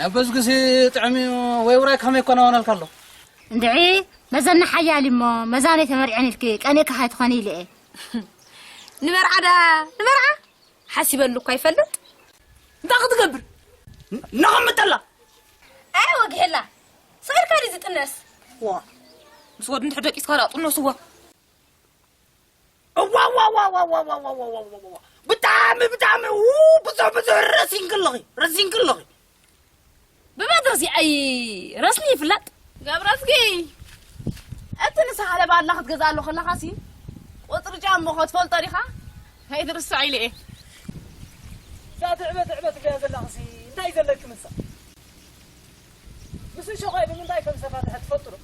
ኣብ ገዝግሲ ጥዕሚ ወይ ውራይ ከመይ ኮነ ሆነልካ ኣሎ? እንድዒ መዘና ሓያል እሞ መዛነይ ተመርዐን ኢልኪ ቀኔ ከሓይ ትኾኒ ኢለ እየ። ንመርዓ ዳ ንመርዓ ሓሲበሉ እኳ ይፈልጥ። እንታይ ክትገብር? ነቐምጠላ። ኣይ ወግሔላ። ስቕልካ ድዩ ዝጥነስ? ዋ፣ ምስ ወዲ እንድሕር ደቂስካ ደኣ ጥነስዋ። እዋ፣ እዋ፣ እዋ። ብጣዕሚ፣ ብጣዕሚ፣ ው፣ ብዙሕ፣ ብዙሕ ረሲንኪ ኣለኺ፣ ረሲንኪ ኣለኺ። ብመድረሲ ኣይ ረስኒ ይፍለጥ። ገብረዝጊ፣ እቲ ንሳሕለ ባላ ክትገዝኣሉ ከለኻሲ፣ ቁጽሪ ጫምኡ ትፈልጦ ዲኻ? ከይትርስዖ ኢለ እየ። እዛ ትዕበ፣ ትዕበ ትብልያ ዘለኽሲ፣ እንታይ ዘለኪ ምሳ? ምስ ሸኾይ ብምንታይ ከም ዝተፋትሐ ትፈልጡ ዶ?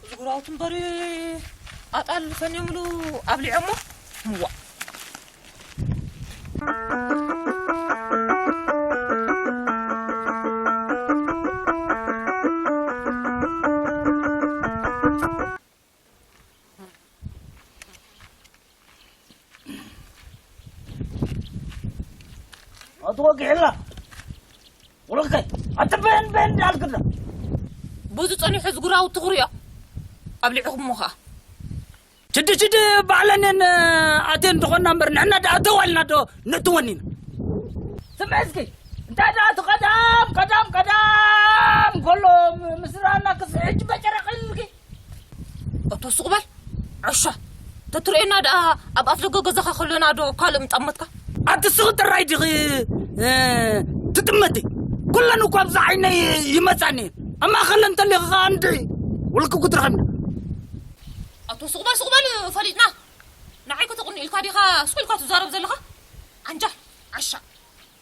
እዚ ጉራውቲ እምበሪ ኣጣል ፈንዮምሉ ኣብሊዖሞ። እዋ። ኣቲ ወጊሕላ። ወለከይ፣ ኣቲ በን በን እንዳልክና። ብዙ ጸኒሑ ዝጉራው ትኽርዮ። ኣብሊዕኹሞ ኸኣ። ችዲ ችዲ ባዕለንን ኣቴን ዝኾና እምበር ንሕና ደኣ ተዋልና ዶ ነእትወን ኢና። ስምዒ እስኪ፣ እንታይ ደኣ እቲ ቀዳም፣ ቀዳም፣ ቀዳም ከሎ ም-፣ ምስራና ክስሕጅ በጨረቕ ኢልኪ? እቶ ሱቕ በል፣ ዓሻ። ተትርእየና ደኣ ኣብ ኣፍ ደገ ገዛኻ ከሎና ዶ ካልእ ምጠመትካ? ኣቲ ስኺ ጥራይ ዲኺ፣ እ፣ ትጥመቲ? ኩለን እኮ ኣብዚ ዓይነይ ይመጻኒ እየን። ኣብ ማእኸለን እንተሊኺ ኸኣ እንድዒ ውልቂ ክትረኽብና። ኣቶ ሱቕ በል፣ ሱቕ በል፣ ፈሊጥና። ንዓይ ከተቑኒ ኢልካ ዲኻ ሱቕ ኢልካ ትዛረብ ዘለኻ? ዓንጃል፣ ዓሻ።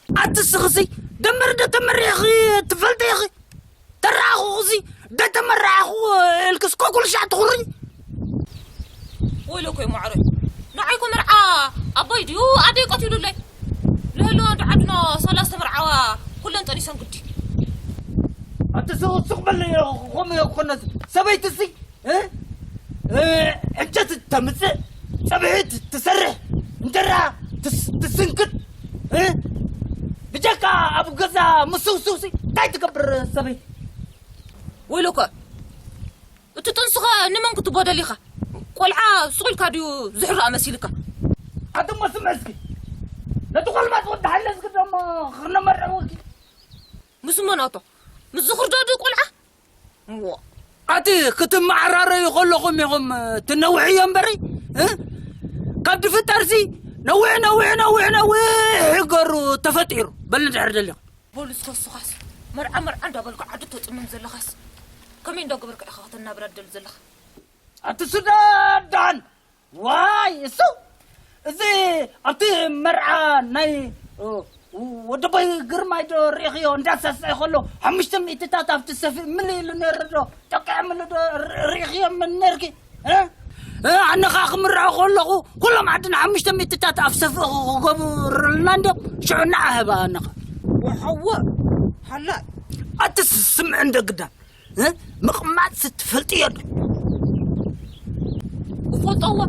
ኣቲ ስኽሲ፣ ደምር ዶ ተመሪዕኺ ትፈልጢ ኢኺ? ተረኣኹ ኽሲ፣ ዶ ተመራዕኹ ኢልክስ ኮኩል ሻዕ ትኹሪ? ወይለኮይ ማዕረይ፣ ንዓይኮ መርዓ ኣቦይ ድዩ ኣደይ ቀቲሉለይ። ንህልዋ እንዶ ዓድና ሳላ ዝተመርዓዋ ኩለን ጠኒሰን ግዲ። ኣቲ ስኽ፣ ስኽ በል፣ ኸም-፣ ኸም-፣ ሰበይትሲ እ? እ፣ ዕንጨት ተምጽእ፣ ጸብሒ ት-፣ ትሰርሕ፣ እንጀራ ትስ-፣ ትስንክት፣ እ? ብጀካ ኣብ ገዛ ምስውስውሲ እንታይ ትገብር ሰበይቲ? ወይለኮ፣ እቲ ጥንስኸ ንመን ክትቦ ደሊኻ? ቆልዓ ሱቕ ኢልካ ድዩ ዝሕራእ መሲልካ? ኣቲ እሞ ስምዕ እስኪ፣ ነቲ ቆልማጽ ወዲ ሓይለ እስኪ ደሞ ክነመርዕወኪ። ምስ መን ኣቶ? ምስ ዝኽርዳዱ ቆልዓ? እዎ። ኣቲ ክትመዓራረዩ ከለኹም ኢኹም ትነውሕዮ እምበሪ፣ እ? ካብ ድፍጠርሲ ነዊሕ፣ ነዊሕ፣ ነዊሕ፣ ነዊሕ ይገሩ ተፈጢሩ። በል እንድሕር ደሊኹም። በሉ እስከ እሱኻስ መርዓ መርዓ እንዳበልካ ዓዲ ተጽምም ዘለኻስ ከመይ እንዳገበርካ ኢኻ ከተናብራ ትደሊ ዘለኻ? ኣቲ ሱዳን ደሓን ዋይ፣ እሱ፣ እዚ ኣብቲ መርዓ ናይ፣ እ፣ ወደቦይ ግርማይ ዶ ርኢኽዮ? እንዳሳሳይ ከሎ ሓሙሽተ ሚእትታት ኣብቲ ሰፍኢ ምልእ ኢሉ ነይሩ ዶ? ጠቂዖምሉ ዶ ር-፣ ርኢኽዮ ምን ነርኪ? እ? እ፣ ኣነ ኸኣ ክምርዖ ከለኹ ኩሎም ዓድና ሓሙሽተ ሚእትታት ኣብ ሰፍኢ ክገብሩልና እንድዮም። ሽዑ ንዓ ህባ ኣነ ኸኣ። ወሓወ፣ ሓላይ። ኣቲ ስምዕ እንደ ግዳ። እ? ምቕማጥ ስትፈልጥዮ ዶ? እፈልጦ እወ።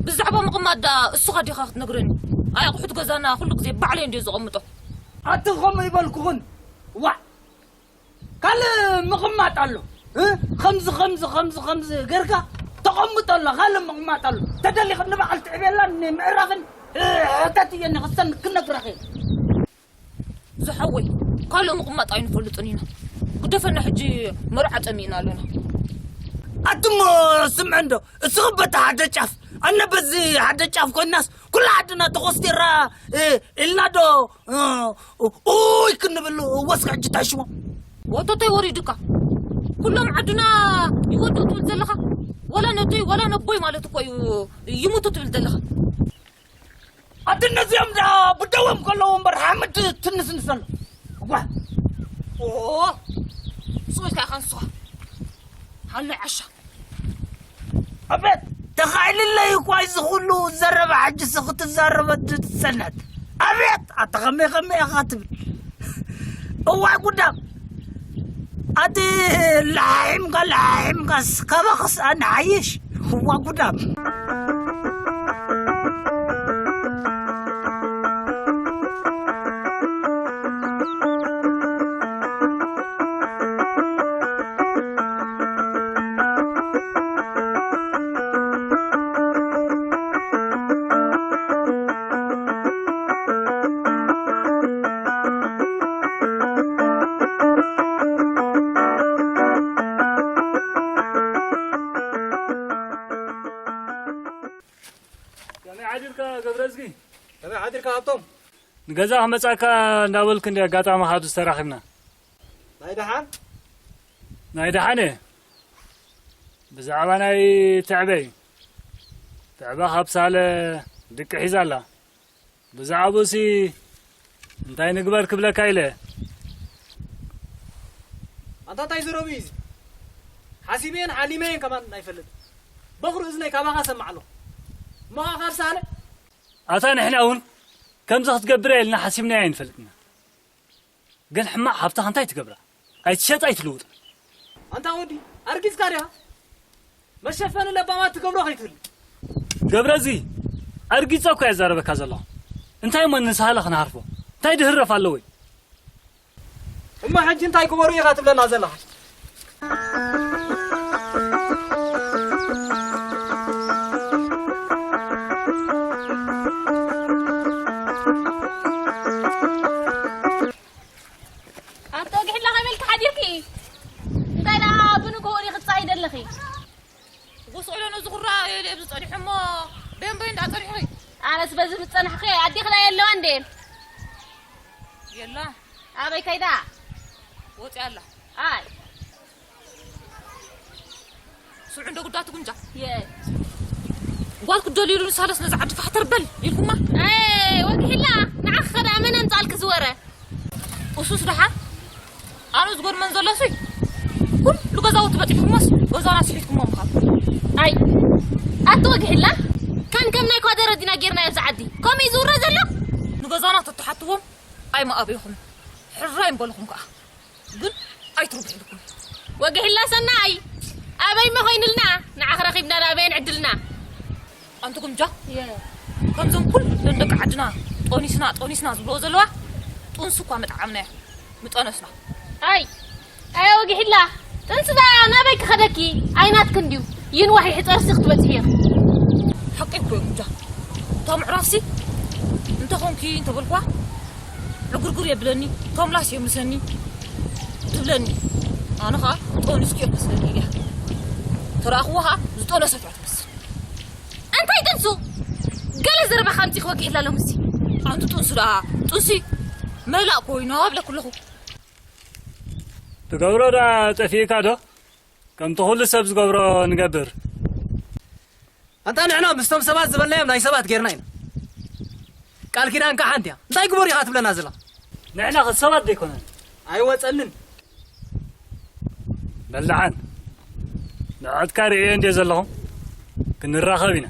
ብዛዕባ ምቕማጥ ደኣ እሱኻ ዲኻ ክትነግረኒ? ኣይ ኣቑሑት ገዛና ኩሉ ግዜ ባዕለይ እንድየ ዘቐምጦ። ኣቲ ከምኡ ይበልኩኽን። ዋዕ! ካልእ ምቕማጥ ኣሎ። እ? ከምዚ፣ ከምዚ፣ ከምዚ፣ ከምዚ ጌርካ ተቐምጦ ኣሎ። ካልእ ምቕማጥ ኣሎ። ተደሊኽን ንባዕል ትዕብየላን ንምዕራፍን፣ እ፣ ሕተት እየኒ ክሰን ክነግረኺ። ዝሓወይ፣ ካልእ ምቕማጥ ኣይንፈልጥን ኢና። ግደፈና፣ ሕጂ መርዓ ጠሚእና ኣለና። ኣትሞ ስምዕ እንዶ፣ እስኺ በቲ ሓደ ጫፍ፣ ኣነ በዚ ሓደ ጫፍ ኮይናስ፣ ኩላ ዓድና ተኾስቲራ፣ እ፣ ኢልና ዶ፣ እ፣ ኡይ ክንብል ወስኪ ሕጂ ታሽዎ። ወተተይ ወሪዱካ። ኩሎም ዓድና ይወዱ ትብል ዘለኻ? ወላ ነተይ ወላ ነቦይ ማለት እኮ እዩ ይሙቱ ትብል ዘለኻ? ኣቲ እነዚኦም ደኣ ብደዎም ከለዉ እምበር ሓመድ ትንስንስ ኣሎ። እዋ። ኦ፣ ጾልካ ኢኻ ንስኻ። ሃሎ ዓሻ። ኣቤት፣ ተኻኢልለይ እኳ እዚ ኩሉ ዘረባ ሕጅስ ክትዛረበ ትጸንሐት። ኣቤት፣ ኣታ ከመይ ከመይ ኢኻ ትብል? እዋይ ጉዳም። ኣቲ ላሒምካ ላሒምካስ ካባኽስ ኣነ ሓይሽ። እዋ ጉዳም። ከመይ ሓዲርካ ገብረዝጊ? ከመይ ሓዲርካ ሃብቶም? ንገዛ ክመጻካ እንዳበልኩ እንዲ ኣጋጣሚ ካብዚ ተራኺብና። ናይ ደሓን? ናይ ደሓን እየ። ብዛዕባ ናይ ትዕበ እዩ። ትዕበ ካብ ሳለ ድቂ ሒዛ ኣላ። ብዛዕባኡሲ እንታይ ንግበር ክብለካ ኢለ። ኣንታ እንታይ ዘረቡ እዩ እዚ? ሓሲበየን ሓሊመየን ከማን ኣይፈልጥ። በኹሪ እዝነይ ካባኻ ሰማዕ ኣለኹ። እሞ ኸዓ ካብ ሳለ? ኣታ ንሕና እውን ከምዚ ክትገብር እያ ኢልና ሓሲብናዮ ኣይንፈልጥና። ግን ሕማቕ ሃብትኻ እንታይ ትገብራ? ኣይትሸጣ ኣይትልውጣ። ኣንታ ወዲ፣ ኣርጊጽካ ዲኻ? መሸፈኒ ለባማት ትገብሮ ከይትህሉ። ገብረዚ፣ ኣርጊጸ እኮ እየ ዛረበካ ዘለኹ። እንታይ እሞ ንሳህለ ክንሃርፎ? እንታይ ድህረፍ ኣለዎ? እሞ ሕጂ እንታይ ግበሩ ኢኻ ትብለና ዘለኻ? ኣቶ ወግሒላ ከመይ ኢልኪ ሓዲርኪ? እንታይ ደኣ ብንግሆ ዲኺ ትጻሂ ዘለኺ? ጎስቆሎ ነዚ ኩራ ኢለ ኣብዚ ጸኒሑ እሞ በየን በየን ደኣ ጸኒሕኺ? ኣነስ በዚ ምስ ጸናሕኩ ኣዴኺ ደኣ የለዋ እንዴ? የላ። ኣበይ ከይዳ? ወጺኣ ኣላ። ኣይ። ስዑ እንዶ ጉዳቱ ጉንጃ። የ። ጓል ክደልዩሉ ንሳለስ ነዚ ዓዲ ፋሕተር በል ኢልኩማ? ኣይ፣ ወግሒላ፣ ንዓኺ ከ ደኣ መን ኣምጻልኪ ዝወረ? እሱስ ደሓን ኣነ ዝጎድመን ዘሎሲ ኩሉ ገዛውቲ በጺሕኩሞስ ገዛና ስሒትኩሞ ምኻድ። ኣይ፣ ኣቲ ወግሒላ፣ ከም ከም ናይ ኳደረ ዲና ጌርና ኣብዚ ዓዲ። ከምኡ እዩ ዝውረ ዘሎ? ንገዛና ተተሓትዎም ኣይምኣበይኹም። ሕራይ ምበልኹም ከኣ። ግን ኣይትርብሕልኩም። ወግሒላ ሰናይ፣ ኣበይ መኾይንልና? ንዓኺ ረኺብና ኣበየን ዕድልና? ኣንቲ ጉምጃ፣ የ። ከምዞም ኩለን ደቂ ዓድና ጦኒስና፣ ጦኒስና ዝብልኦ ዘለዋ፣ ጥንሲ እኳ ምጥዓምናዮ፣ ምጠነስና። ኣይ፣ ኣይ ወግሒላ፣ ጥንሲ ደኣ ናበይ ክኸደኪ? ኣይናትክን ድዩ? ይንዋሕ ይሕጸርሲ ክትበጽሒ ኢኺ። ሓቂ እኮ እዩ ጉምጃ። እታ ምዕራፍሲ እንተ ኾንኪ እንተበልኳ፣ ዕጉርጉር የብለኒ፣ ቶምላስ የምልሰኒ ትብለኒ። ኣነ ኸኣ ጠኒስኪ እየ መስለኒ ኢለ። ተረኣኽዎ ኸኣ ዝጠነሰት እያ ትመስል። እንታይ ጥንሱ? ገለ ዘረባ ከምጺ ክወግሕ ኢላ ሎምሲ። ኣንቲ ጥንሱ ደኣ፣ ጥንሲ መላእ ኮይና እብለኩ ኣለኹ። ትገብሮ ደኣ ጠፊእካ ዶ? ከምቲ ኩሉ ሰብ ዝገብሮ ንገብር። ኣንታ ንሕና ምስቶም ሰባት ዝበልናዮም ናይ ሰባት ጌርና ኢና። ቃል ኪዳንካ ሓንቲ እያ። እንታይ ግበሩ ኢኻ ትብለና ዘለኻ? ንሕና ከ ሰባት ዘይኮነን? ኣይወጸንን። በል ደሓን። ንዕድካ ርእየ እንድየ ዘለኹ። ክንራኸብ ኢና።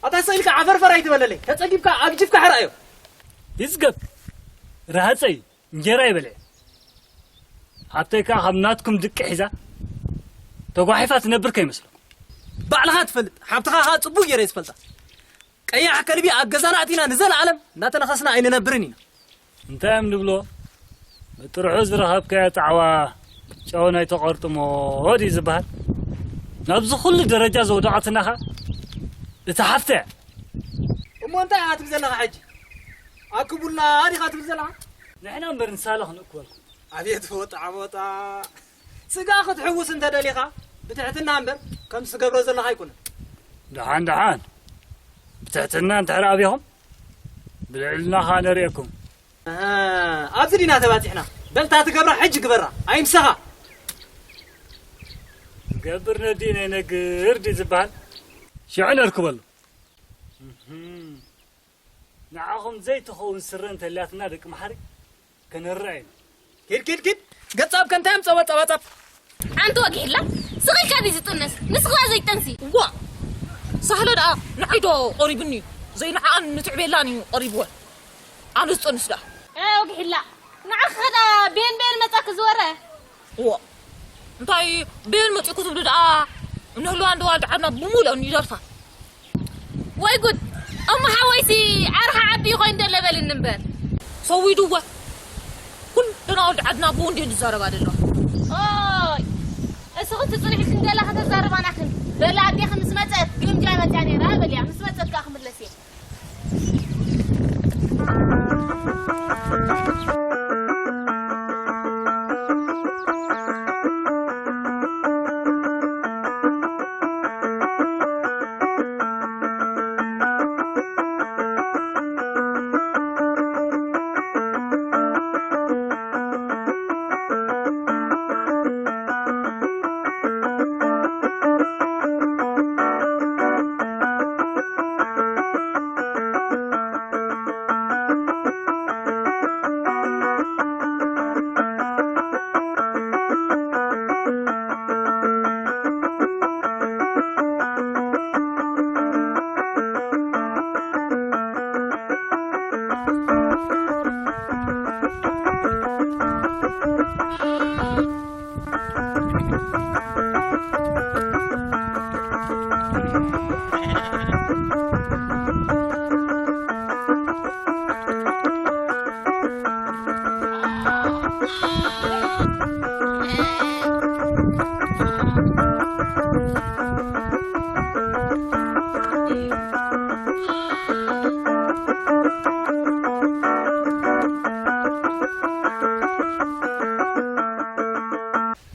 ኣታ ስቕ ኢልካ ዓፈርፈር ኣይትበለለይ። ተጸጊብካ ኣግጅፍካ ሕራዮ። ይዝገብ። ረሃጸይ። እንጀራ ይበልዕ። ሃብተይ ከኣ ካብ ናትኩም ድቂ ሒዛ ተጓሒፋ ትነብር ከይመስለኩም። ባዕልኻ ትፈልጥ፣ ሃብትኻ ከኣ ጽቡቕ ገይረ እየ ዝፈልጣ። ቀያሕ ከልቢ ኣብ ገዛና ኣቲና ንዘለኣለም እናተነኸስና ኣይንነብርን ኢና። እንታይ እዮም ዝብሎ? ብጥርሑ ዝረኸብካዮ ጣዕዋ ጨው ናይ ተቐርጥሞ ድዩ ዝበሃል? ናብዚ ኩሉ ደረጃ ዘውደቐትና ኸኣ እታ ሓፍተይ እያ። እሞ እንታይ ኢኻ ትብል ዘለኻ ሕጂ? ኣክቡልና ዲኻ ትብል ዘለኻ? ንሕና እምበር ንሳለ ክንእክበልኩም። ኣቤት ወጣ ወጣ። ስጋ ክትሕውስ እንተ ደሊኻ ብትሕትና እምበር ከምዚ ትገብሮ ዘለኻ ኣይኮነን። ደሓን ደሓን። ብትሕትና እንድሕር ኣብኹም ብልዕልና ኸኣ ነርእየኩም። ኣሃ፣ ኣብዚ ዲና ተባጺሕና? በልታ ትገብራ ሕጂ ግበራ ኣይምሰኻ። ገብር ነዲ ናይ ነግር ዲ ዝበሃል ሽዑ ነርክበሉ። እህም። ንዓኹም ዘይትኸውን ስረ እንተልያትና ደቂ መሓሪ ከነርእ ኢና። ኪድ ኪድ ኪድ። ገጻብ ከንታዮም ጸባ ጸባ ጸብ። ኣንቲ ወጊሕላ ስቕ ኢልካ ድዩ ዝጥነስ? ንስኻ ዘይትጠንሲ። ዋ ሳህለ ደኣ ንዓይ ዶ ቀሪብኒ እዩ? ዘይንዓኣን ንትዕቤላን እዩ ቀሪብወን። ኣነ ዝጠንስ ደኣ። እ፣ ወጊሕላ ንዓኻ ደኣ ቤን ቤን መጻ ክዝወረ። እዎ እንታይ ቤን መጺኡ ክትብሉ ደኣ? ንህልዋ እንዶ ዋልድዓና ብሙሉኦም ይደርፋ። ወይ ጉድ! እሞ ሓወይሲ ዓርኻ ዓቢ ኮይኑ ደሎ በልኒ እምበር። ሰዊድወ ኩልና ወዲ ዓድና ብኡ እንድዩ ዝዛረባ ደሎ። ኦይ እስኺ ትጽንሒ ክንደላ ከተዛርባናኽን በላ ኣዴኺ ምስ መጸት ግምጃ መጽያ ነይራ በልያ ምስ መጸት ከኣ ክምለስ እየ።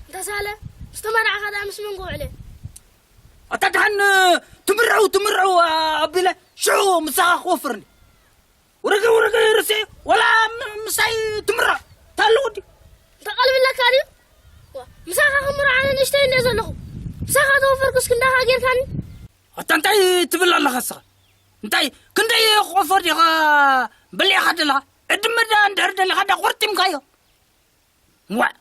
እንተሳለ ዝተመርዓኻ ደኣ ምስ መን ክውዕል እየ? ኣታ ደሓን ትምርዐው ትምርዐው ኣቢለ ሽዑ ምሳኻ ክወፍርኒ። ውረገ ውረገ ርእሲ ወላ ም-፣ ምሳይ ትምርዐው ታሎ ወዲ። ተቐልብለካ ድዩ? ዋ፣ ምሳኻ ክምርዖ ኣነ ንእሽተይ እንደ ዘለኹ። ምሳኻ ተወፈርኩስ ክንዳኻ ጌርካኒ? ኣታ እንታይ ትብል ኣለኻ እስኻ? እንታይ ክንደይ ክቆፈር ዲኻ በሊዕኻ ደለኻ? ዕድመ ዳ እንድሕር ደሊኻ ዳ ቆርጢምካዮ? ዋእ!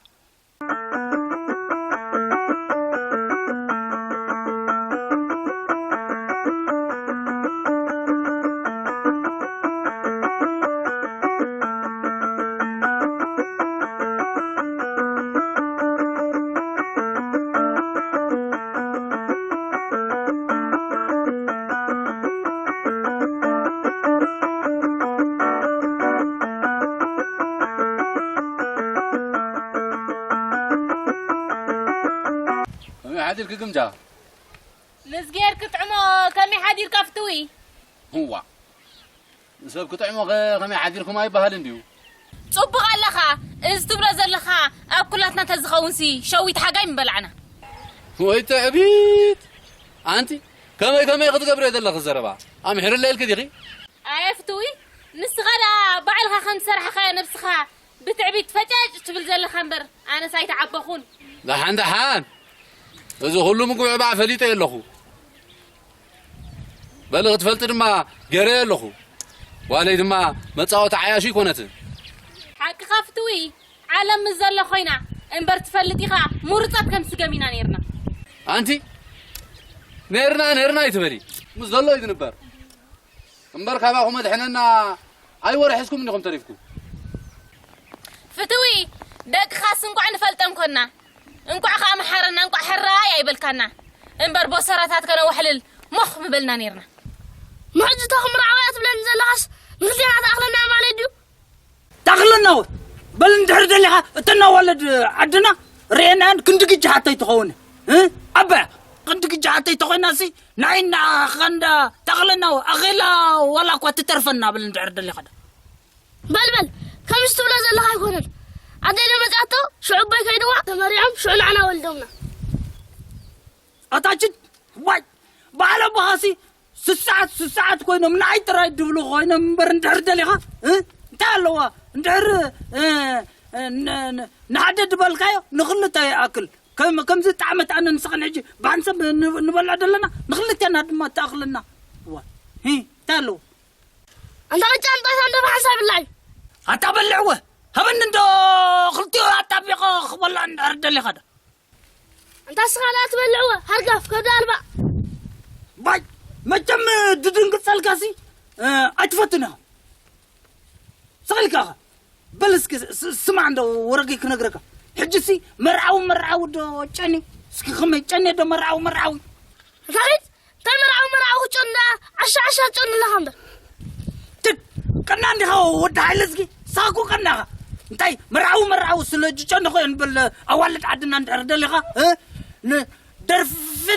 ከመይ ሓዲርኪ ግምጃ? ንዝግሄር ክትዕሞ ከመይ ሓዲርካ ፍትዊ? እዋ፣ ንሰብ ክጥዕሞ ከ ከመይ ሓዲርኩም ኣይበሃልን ድዩ? ጽቡቕ ኣለኻ። እዚ ትብሎ ዘለኻ ኣብ ኩላትና ተዝኸውንሲ ሸዊት ሓጋይ ምበላዕና። ወይ ትዕቢት! ኣንቲ ከመይ ከመይ ክትገብሪ ዘለኺ ዘረባ? ኣምሒርለይ ኢልኪ ዲኺ? ኣየ ፍትዊ፣ ንስኻ ደኣ ባዕልኻ ከም ዝሰራሕኻዮ ነብስኻ ብትዕቢት ፈጨጭ ትብል ዘለኻ እምበር፣ ኣነስ ኣይተዓበኹን። ደሓን ደሓን፣ እዚ ኩሉ ምጉዕባዕ ፈሊጠ ኣለኹ። በሊ ክትፈልጢ ድማ ገይረዮ ኣለኹ። ጓለይ ድማ መጻወቲ ዓያሹ ኣይኮነትን። ሓቅኻ ፍትዊ፣ ዓለም ምስ ዘሎ ኮይና እምበር ትፈልጥ ኢኻ፣ ምሩጻት ከም ስገም ኢና ነይርና። ኣንቲ ነይርና ነይርና ኣይትበሊ። ምስ ዘሎ እዩ ዝንበር። እምበር ካባኹም ኣድሕነና ኣይወረ ሒዝኩም እንዲኹም ተሪፍኩም። ፍትዊ፣ ደቅኻስ እንቋዕ ንፈልጠን ኮና። እንቋዕ ከኣ መሓረና፣ እንቋዕ ሕራይ ኣይበልካና። እምበር ቦሰራታት ከነዋሕልል ሞኽ ምበልና ነይርና። ንሕጂ እታ ክምርዓው እያ ትብለኒ ዘለኻስ ንክልቴና ትኣኽለና ማለት ድዩ? ታኽለና ወይ? በል እንድሕር ደሊኻ እተን ኣዋልድ ዓድና ርኤናን ክንዲ ግጂ ሓተይ ትኸውን። እ? ኣባ ክንዲ ግጂ ሓተይ ተኾይናሲ ንዓይና ኸንዳ ታኽለና ወይ? ኣኼላ ዋላ እኳ ትተርፈና በል እንድሕር ደሊኻ ዶ። በል በል ከምዚ ትብሎ ዘለኻ ኣይኮነን። ኣደይ ዶ መጺኣቶ ሽዑ ኣቦይ ከይድዋ ተመሪዖም ሽዑ ንዓና ወልዶምና። ኣታ ችድ ዋይ በዓል ኣቦኻሲ ስስዓት ስስዓት ኮይኖም ንዓይ ጥራይ ድብሉ ኮይኖም እምበር እንድሕር ደሊኻ እ? እንታይ ኣለዋ እንድሕር እ፣ ን- ን- ንሓደ ዝበልካዮ ንኽልተ ይኣክል። ከም- ከምዚ ጣዕመት ኣነ ንስኽን ሕጂ ብሓንሳብ ን- ንበልዖ ዘለና፣ ንኽልቴና ድማ ትኣኽለና። እዋ፣ ሂ፣ እንታይ ኣለዎ? ኣንታ ቅጫ ኣምጣት፣ ኣንዶ ብሓንሳብ ብላዕ። ኣታ በልዕወ፣ ሃበኒ እንዶ፣ ክልቲኡ ኣጣቢቐ ክበልዖ እንድሕር ደሊኻ ዶ? ኣንታ ንስኻ ደኣ ትበልዕዎ፣ ሃርጋፍ፣ ከብዲ ኣልባ። ባይ፣ መቸም ድድንግጸልካሲ፣ እ፣ ኣይትፈትን ኢኻ። ስቕ ኢልካ ኢኻ። በል እስኪ ስ- ስ- ስማዕ እንዶ ወረቂ ክነግረካ። ሕጂሲ መርዓዊ መርዓዊ ዶ ጨኒ? እስኪ ከመይ ጨኒ ዶ መርዓዊ መርዓዊ? እንታይ? እንታይ መርዓዊ መርዓዊ ጨኒ ደኣ? ዓሻ ዓሻ ጨኒ ኣለኻ እምበር። ትድ፣ ቀና እንዲኻ ወዲ ሓይለ እዝጊ፣ ሳኩ ቀናኻ። እንታይ መርዓዊ መርዓዊ ስለ ጅጨንኾ እየን በል ኣዋልድ ዓድና እንድሕር ደሊኻ፣ እ? ን- ደርፊ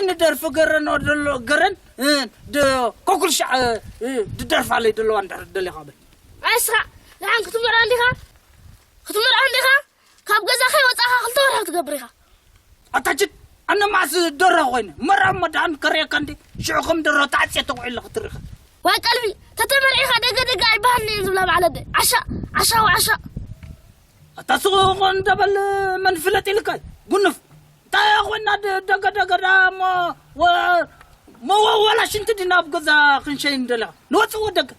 ንደርፊ ገረን ወደሎ ገረን፣ እ፣ ድ- ኮኩልሻዕ፣ እ፣ እ፣ ድደርፋለይ ደለዋ እንድሕር ደሊኻ በል። ኣይ እስኻ፣ ንሓን ክትምርዖ እንዲኻ? ክትምርዖ እንዲኻ? ካብ ገዛ ከይወጻኻ ክልተ ወርሒ ክትገብር ኢኻ። ኣታ ችድ፣ ኣነ መዓስ ደሮ ኮይነ? መርዓ መድሃን ከርእየካ እንዴ? ሽዑ ከም ደሮ ተዓጽየ ተውዒለ ክትርኢኻ። ዋይ ቀልቢ፣ ተተመርዒኻ ደገ ደገ ኣይበሃልን እየን ዝብላ በዓል ኣደ። ዓሻ፣ ዓሻ ወዓሻ። ኣታ ስቕ እንደ በል መን ፍለጥ ኢልካ? ጉንፍ። እንታይ ኮይና ደ- ደገ ደገ ደኣ እሞ ወ- መወወላ ሽንቲ ዲና ኣብ ገዛ ክንሸይን ደለኻ? ንወጽእ ወደገ።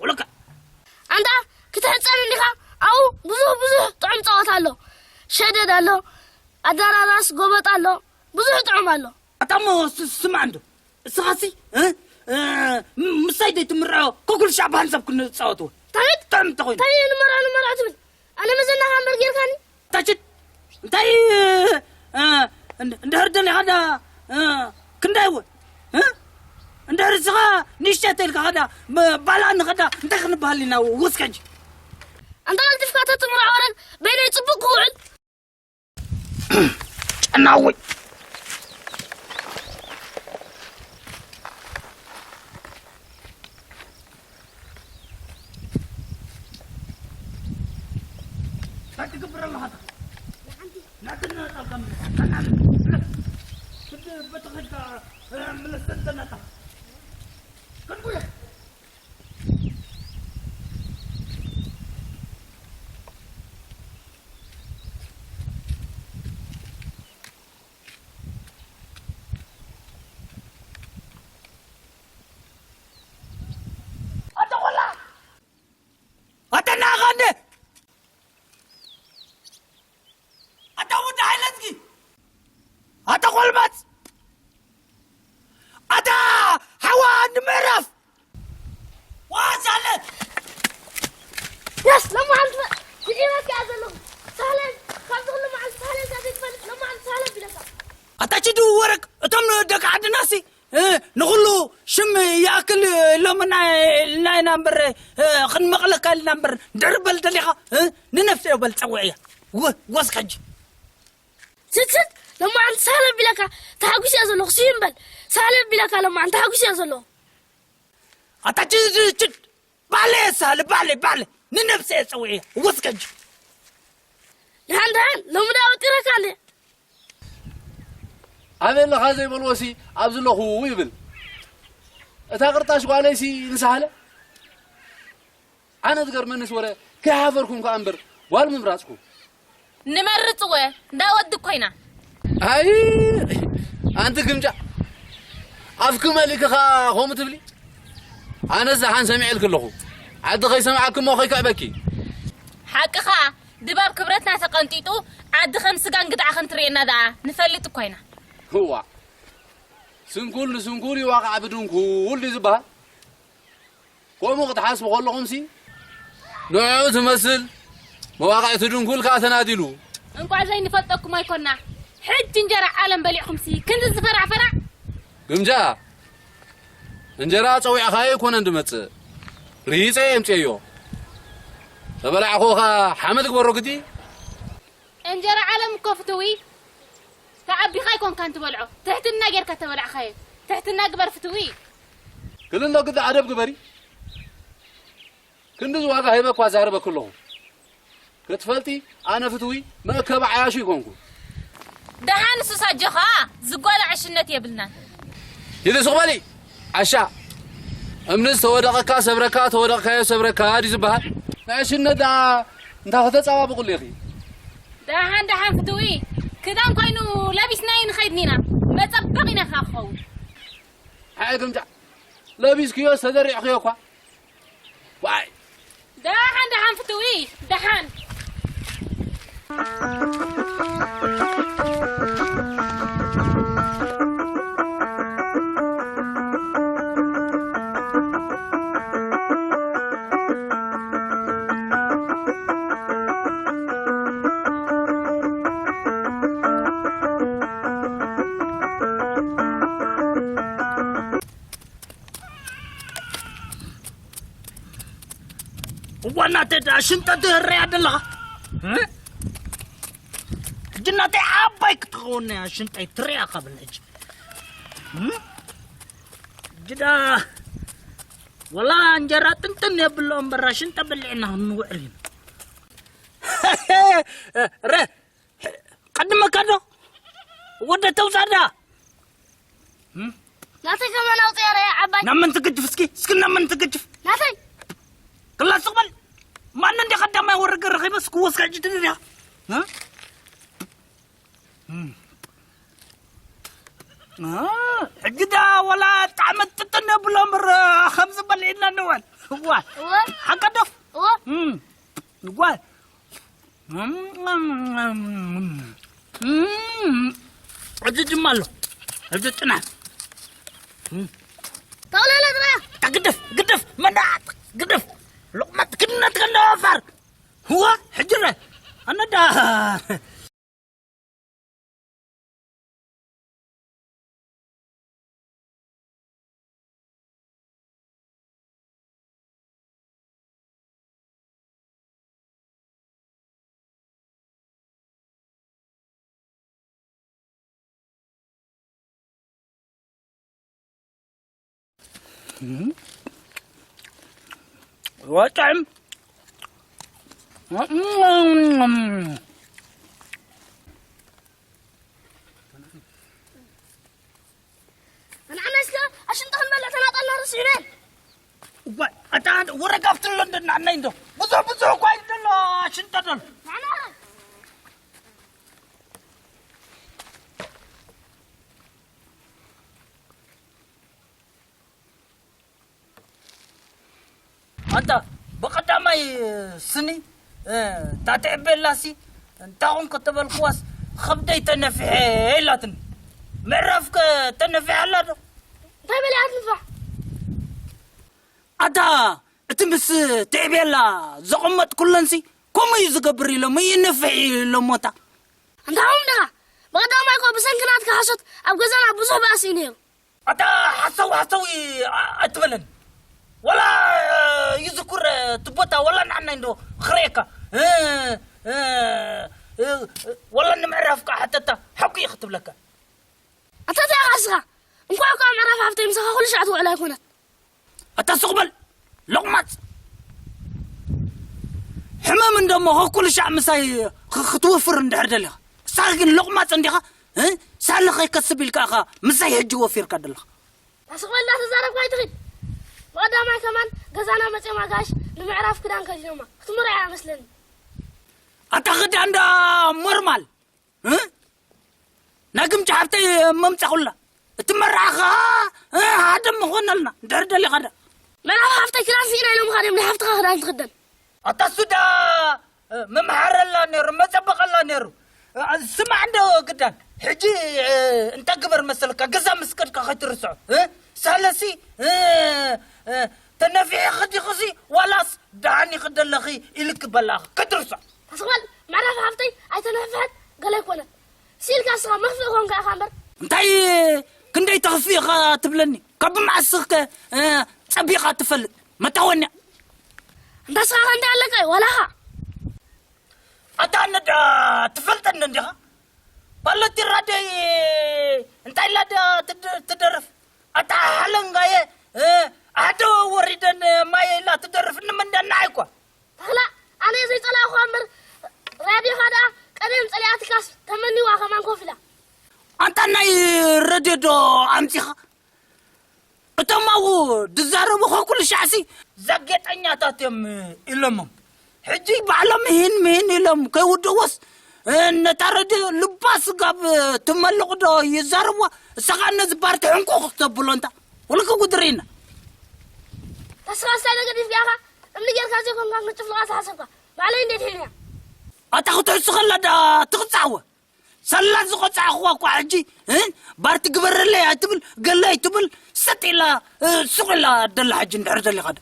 ወለካ። ኣንታ ክትሕጸብ እንዲኻ? ኣብኡ ብዙሕ ብዙሕ ጥዑም ጸወታ ኣሎ። ሸደድ ኣሎ። ኣዳራራስ ጎበጥ ኣሎ። ብዙሕ ጥዑም ኣሎ። ኣታ እሞ ስ- ስማዕ እንዶ። እስኻሲ፣ እ? እ፣ ም- ምሳይ ደይ ትምርዖ? ኮኩል ሻዕ ብሃንሳብ ክንጻወትዎ። እንታይ? ጥዑም እንተኾይኑ። እንታይ እዩ ንመርዖ ንመርዖ ትብል? ኣነ መዘናኻ እምበር ጌርካኒ? ታችት፣ እንታይ፣ እ፣ እንድ- እንድሕር ደሊኻ ዳ፣ እ፣ ክንዳይ እውን፣ እ? እንድሕር እስኻ ንእሽተይ ተልካ ኸዳ፣ ብ- ባልኣኒ ኸዳ፣ እንታይ ክንበሃል ኢና ወስከጅ? ኣንታ ቀልጢፍካ ተትምርዖ ወረግ በይነይ ጽቡቕ ክውዕል። ጨናዊ። እንታይ ትገብር ኣለኻ? ናትነ ጣልቃ ምልስ። ጨናዊ። ምለስ። ክድ በተኸድካ፣ እ፣ ምለስ ዘንተናታ። ክንጉየ። ኣታ ቆላ! ኣታ ናኻ እንደ! ኣታ ወዲ ሓይለዝጊ! ኣታ ቆልማጽ! ኣታ ሓዋ ንምዕራፍ! ዋስ ኣለ! የስ፣ ሎማዓንቲ ስዒበካ እያ ዘለኹ። ሳህለን፣ ካብዚ ኩሉ መዓልቲ ሳህለን ካብ ዘይትፈልጥ ሎማዓንቲ ሳህለን ቢለካ። ኣታ ችዱ ወረቅ፣ እቶም ደቂ ዓድናሲ፣ እ፣ ንኹሉ ሽም ይኣክል ሎምና ኢልና ኢና እምበር፣ እ፣ ክንመቕለካ ኢልና እምበር፣ ድሕር በል ደሊኻ፣ እ፣ ንነፍሰዮ በል ጸውዕያ። ወ-፣ ወስከጅ። ስት ስት፣ ሎማዓንቲ ሳህለን ቢለካ፣ ተሓጒሰ እየ ዘለኹ። ስዩም በል፣ ሳህለን ቢለካ ሎማዓንቲ ተሓጒሰ እየ ዘለኹ። ኣታ ችድ ችድ፣ ባዕለ ሳለ፣ ባዕለ፣ ባዕለ፣ ንነብሰ እየ ጸዊዐ፣ ወስከጅ። ደሓን ደሓን፣ ሎሚ ደኣ ወጢረካ ኣለ። ኣበይ ኣለኻ ዘይበልዎሲ፣ ኣብዚ ኣለኹ ይብል። እታ ቅርጣሽ ጓለይሲ ንሳህለ። ኣነ ዝገርመንስ ወረ ከይሓፈርኩም ከኣ እምበር ጓል ምምራጽኩ። ንመርጽ ወ እንዳ ወዲ ኮይና። ኣይ፣ ኣንቲ ግምጃ፣ ኣፍኪ መሊእኪ ከኣ ከምኡ ትብሊ? ኣነስ ደሓን ሰሚዐልኪ ኣለኹ። ዓዲ ከይሰማዕኪ እሞ ከይክዕበኪ። ሓቅኻ፣ ድባብ ክብረትና ተቐንጢጡ፣ ዓዲ ከም ስጋን ግድዓ ከም ትርእየና ደኣ ንፈልጥ እኮ ኢና። እዋ፣ ስንኩል ንስንኩል ይዋቃዕ ብድንኩል ድዩ ዝበሃል? ከምኡ ክትሓስቡ ከለኹምሲ፣ ንዕኡ ትመስል መዋቕዕቲ ድንኩል ከኣ ተናዲሉ። እንቋዕ ዘይንፈልጠኩም ኣይኮና። ሕጂ እንጀራ ዓለም በሊዕኹምሲ፣ ክንዲ ዝፈራዕ ፈራዕ። ግምጃ፣ እንጀራ ጸዊዕኻዮ ኣይኮነን ድመጽእ። ርሂጸ የምጽኤዮ። ተበላዕኹ ከኣ ሓመድ ግበሮ ግዲ። እንጀራ ዓለም እኮ ፍትዊ፣ ተዓቢኻ ኣይኮንካን ትበልዖ፣ ትሕትና ጌርካ ተበላዕኻዮ። ትሕትና ግበር ፍትዊ። ክልኖ ግዲ ኣደብ ግበሪ። ክንድዚ ዋጋ ሂበ እኳ ዛረበኪ ኣለኹ። ክትፈልጢ፣ ኣነ ፍትዊ መእከቢ ዓያሹ ኣይኮንኩ። ደሓን ንሱስ ኣጆኻ፣ ዝጓለ ዕሽነት የብልናን። ሂዲ ሱቕ በሊ፣ ዓሻ። እምኒ ዝተወደቐካ ሰብረካ፣ ተወደቕካዮ ሰብረካ ድዩ ዝበሃል? ንዕሽነት ደኣ እንታይ ከተጻባብቑሉ ኢኺ? ደሓን ደሓን ፍትዊ፣ ክዳን ኮይኑ ለቢስናዮ ንኸይድ ኒና፣ መጸበቒ ኢና ከኣ ክኸውን። ኣይ ግምጫ፣ ለቢስክዮ ዝተዘሪዕክዮ እኳ። ዋይ። ደሓን ደሓን ፍትዊ፣ ደሓን። እዋ እናተ ደኣ ሽንጠ ትህረያ ዘለኻ? እ? ሕጂ እናተይ ዓባይ ክትኸውን እያ ሽንጠይ ትርያ ካብ ሕጂ። እ? ሕጂ ደኣ ወላ እንጀራ ጥንጥን የብሎ እምበራ ሽንጠ በሊዕና ክንውዕል ኢና። ረ፣ ቀድመካ ዶ? ወደ ተውሳዳ። ናተይ ከማን ኣውፅያ ረያ ዓባይ። ናብ መን ትግድፍ እስኪ? እስኪ ናብ መን ትግድፍ? ናተይ። ክላስ በል። ማን እንደ ቀዳማይ ወረገ ረኺበ እስኪ ወስካ እጅ ትድያ? እ? እ። እ፣ ሕጂ ዳ ወላ ጣዕመ ጥጥን ብሎ እምበር ከምዚ በል ኢልና ንዋል። እዋ። እወ። ሓቀ ዶ? እወ። እ። እዋ። እም፣ እዚ ድማ ኣሎ። እዚ ጽናት። ተውለለ ጥራ። ግደፍ፣ ግደፍ፣ መናጥ፣ ግደፍ። ሎቕማት ክነት ከንደ ወፋር። ህዋ፣ ሕጅረ። ኣነዳ። ወጣም። ንዓና እስከ ኣሽንጣ ክንበልዕ ተናጠልና ርስ ይበል። እዋይ፣ ኣታ ወረጋፍትሎ እንደ ንዓናይ እንዶ። ብዙሕ ብዙሕ እኳ ይደሎ ኣሽንጣ ደሎ። ንዓና ኣንታ ብቐዳማይ ስኒ፣ እ፣ ታትዕ ቤላሲ እንታይ ኾንኩ ተበልክዋስ፣ ኸብደይ ተነፊሐ ኢላትኒ። ምዕራፍከ ተነፊሐ ኣላ ዶ? እንታይ በሊዓት ንፋሕ? ኣታ እቲ ምስ ቴቤላ ዘቐመጥኩለንሲ ከምኡ እዩ ዝገብር ኢሎም ይንፍሕ ኢሎሞታ። እንታይ ኾን ደኻ? ብቐዳማይ እኮ ብሰንኪ ናትካ ሓሶት ኣብ ገዛና ብዙሕ ባእሲ እዩ ነይሩ። ኣታ ሓሰው ሓሰው ይ-፣ ኣ-፣ ኣይትበለኒ። ወላ ይዝኩር እቲ ቦታ ወላ ንዓናይ እንዶ ክርእየካ። እ፣ እ፣ እ፣ ወላ ንምዕራፍካ ሓተታ ሓቂ እዩ ክትብለካ። ኣታ እንታይ ኢኻ ንስኻ? እንኳዕ እኮ ኣብ ምዕራፍ ሃፍተይ ምሳኻ ኩሉ ሻዕ ትውዕል ኣይኮነት። ኣታ ስቕ በል ሎቕማጽ። ሕመም እንደሞ ኩሉ ሻዕ ምሳይ ኽ-፣ ክትወፍር እንድሕር ደሊኻ። ንስኻ ግን ሎቕማጽ እንዲኻ፣ እ? ሳለ ከይከስብ ኢልካ ኢኻ ምሳይ ሕጂ ወፊርካ ደለኻ። ኣስቕ በል እንዳተዛረብካ ኣይትኺድ። ብቐዳማይ ከማን ገዛና መጺኦም ኣጋይሽ ንምዕራፍ ክዳን ከዲኖማ። ክትምርዓ እያ መስለኒ። ኣታ ክዳን ዳ ሞርማል። እ? ናይ ግምጃ ሃብተይ መምጻኹላ። እቲ መርዓ ኸኣ፣ እ፣ ሓደ ምኾነልና። እንድሕር ደሊኻ ዳ። መርዓ ሃብተይ ክዳን ስኢና ኢሎምኻ ድዮም ናይ ሃብትኻ ክዳን ትኽደን? ኣታ እሱ ዳ፣ እ፣ መምሃረላ ነይሩ፣ መጸበቐላ ነይሩ። እ፣ ስማዕ እንዶ ግዳን፣ ሕጂ፣ እ፣ እንታይ ግበር መሰልካ፣ ገዛ ምስ ከድካ ከይትርስዖ። እ፣ ሳለሲ፣ እ፣ እ፣ ተነፊሕኺ ዲኺሲ ዋላስ ደሓን ኢኺ ደለኺ ኢልኪ በላኺ፣ ከይትርስዖ። ኣስቕ በል፣ መዕረፊ ሃብተይ ኣይተነፍሐት ገለ ኣይኮነት። ሲልካ እስኻ መኽፍኢ ኮንካ ኢኻ እምበር። እንታይ ክንደይ ተኽፍእ ኢኻ ትብለኒ? ካብ መዓስ እስኸ፣ እ፣ ጸቢቓ ትፈልጥ? መታወንያ። እንታ እስኻ ከ እንታይ ኣለካ? ዋላኻ። ኣታ ነዳ ትፈልጠኒ እንዲኻ? ባለቲ ራደይ እንታይ ኢላ ድያ ትድ-፣ ትደርፍ? ኣታ ሓለንጋየ፣ እ፣ ኣዶ ወሪደን ማየ ኢላ ትደርፍ እንመንዳ ንዓይ እኳ። ተኽላ፣ ኣነ ዘይጸላእኹዋ እምበር፣ ራድዮኻ ደኣ ቀደም ጸሊኣትካስ ተመኒዋ ከማን ኮፍ ኢላ። ኣንታ ናይ ረድዮ ዶ ኣምጺኻ? እቶም ኣብኡ ዝዛረቡ ኸኩሉ ሻዕሲ ዛጌጠኛታት እዮም ኢሎሞም። ሕጂ ባዕሎም ይህን ምሂን ኢሎም ከይውድእዎስ፣ ነታ ረድዮ ልባ ስጋብ ትመልቕ ዶ ይዛረብዋ? እሳ ኸዓ ነዚ ባርቲ ሕንቁቕ ተብሎ እንታ። ውልቂ ጉድሪና። ታስኻ ስታይ ነገር ይፍያኻ? እምኒ ጌርካ ዘይኮንካ ክትጭፍልቓ ዝሓሰብካ። ባዕለይ እንዴት ሒልያ? ኣታ ክትሕሱ ኸላ ዳ ትቕጻዕወ? ሰላ ዝቐጻዕኽዋ እኳ ሕጂ፣ እ? ባርቲ ግበረለይ ኣይትብል፣ ገለ ኣይትብል፣ ሰጥ ኢላ፣ እ፣ ሱቕ ኢላ ደላ ሕጂ እንድሕር ደሊኻ ዶ?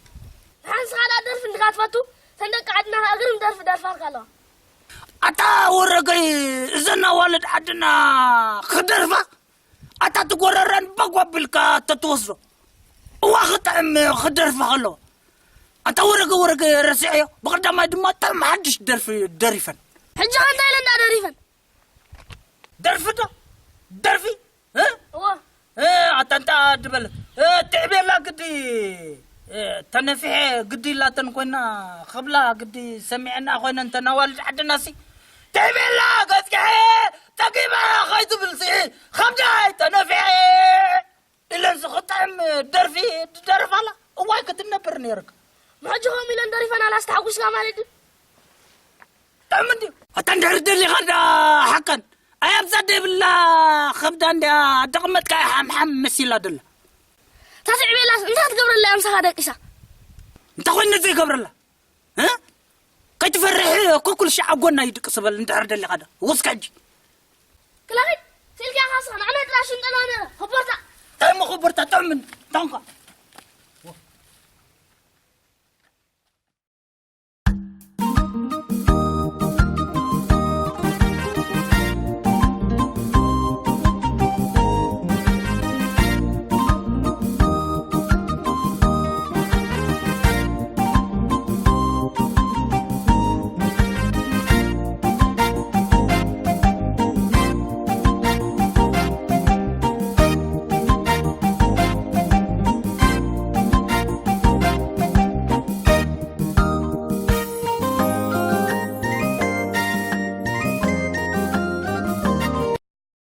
ንሓንስኻ ዳ ደርፊ እንድኻ ትፈቱ? ተን ደቂ ዓድና ኸኣ ግርም ደርፊ ደርፋልካ ኣለዋ። ኣታ ወረገይ፣ እዘን ኣዋልድ ዓድና ክደርፋ? ኣታ ትጎረረን በጎ ኣቢልካ ተትወስዶ። እዋ ክጥዕም ክደርፋ ከለዋ። ኣታ ወረገ ወረገ ረሲዐዮ። ብቐዳማይ ድማ ጥዕም ሓድሽ ደርፊ ደሪፈን። ሕጂ ኸ እንታይ ኢለን ዳ ደሪፈን? ደርፊ ዶ? ደርፊ? እ? እዎ። እ፣ ኣታ እንታ ድበል። እ፣ ትዕቤላ ግዲ። እ፣ ተነፊሐ ግዲ ኢላተን ኮይና ክብላ ግዲ ሰሚዐና ኮይነን ተን ኣዋልድ ዓድናሲ። ትዕቤላ ገጽግሐ ጠጊባ ከይትብልሲ ከብዳይ ተነፊሐ ኢለን ዝኽጥዕም ደርፊ ትደርፍ ኣላ። እዋይ ክትነብር ነይርካ። ንሕጂ ከምኡ ኢለን ደሪፈን ኣላስ ተሓጒስካ ማለት ድዩ? ጥዕም እንድዩ። ኣታ እንድሕር ደሊኻ ዳ ሓቀን። ኣይ ኣብዛ ደብላ ከብዳ እንድያ ደቕመጥካ ሓምሓም መሲላ ደላ። እታ ትዕቤላስ እንታይ ክትገብረላ እያ ምሳኻ ደቂሳ? እንታይ ኮይኑ ዘይገብረላ? እ? ከይትፈርሕ ኮኩል ሻዕ ኣብ ጎና ይድቅስ በል እንድሕር ደሊኻ ዳ። ወስካ ሕጂ። ክላኺት፣ ስኢልካ ኢኻ ንስኻ፣ ንዓና ጥራሕ ሽንጠና ነረ። ኸቦርታ። እንታይ እሞ ኸቦርታ? ጥዕም እንድዩ። ታንኳ።